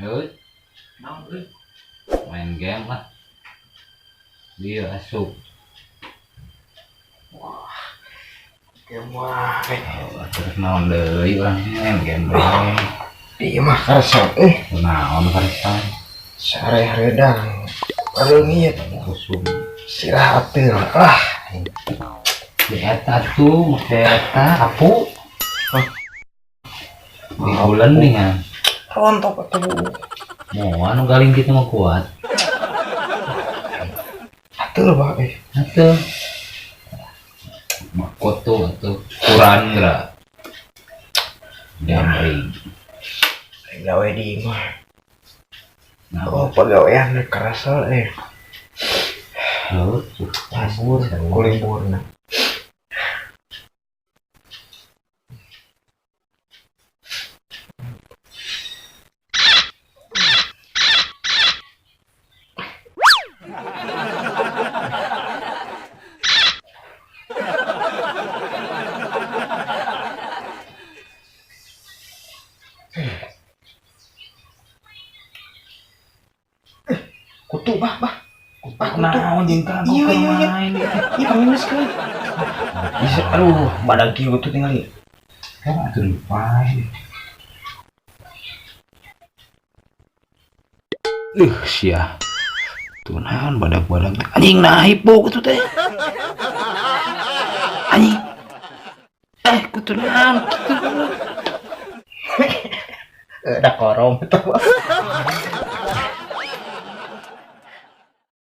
Heuh, Naon euy? Main game lah. Dia asup. Game wae. Oh, terus naon deui urang main game deui. Ieu mah karsa euy. Naon karsa? Sare hareudang. Reungit. Usum. Sirah ateul. Ah, Di eta tuh, make eta apu. Hah? Di bulan nih kan. Rontok atuh. Mau anu galing kita mau kuat. Ateul bah euy. Atuh. Makoto atuh kurang geura. Gamring. Gawe di imah. Nah, Oh, pagawean karasa eh. heuh, Libur, ku liburna. Kutu bah bah. Bah kutu. Naon jeung kan Iya. main. Iya minus kan. Bisa aduh badag kieu kutu tingali. Kan atuh lupa. Sia. Tuh naon badag-badag teh. Anjing nah hipo kutu teh. Anjing. Kutu naon kitu. Da korom eta mah.